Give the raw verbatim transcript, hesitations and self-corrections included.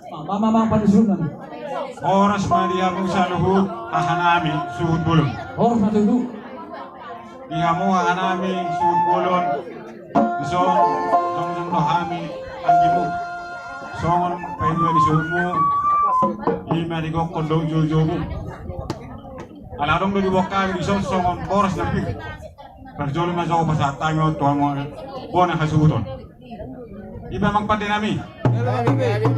Mamang panisunan. Horas ma di hamu saluhut hahanami suhut bolon. Horas ma tutu. Di hamu hahanami suhut bolon. Dison jongjong do hami anggimu songon paidua ni suhutmu. Ima di gokkon do joujoumu. Ala adong do di bongkami dison songon boras na pir. Parjolo ma jo pasahat hami on tu hamu bona hasuhuton. Ima amang pande nami.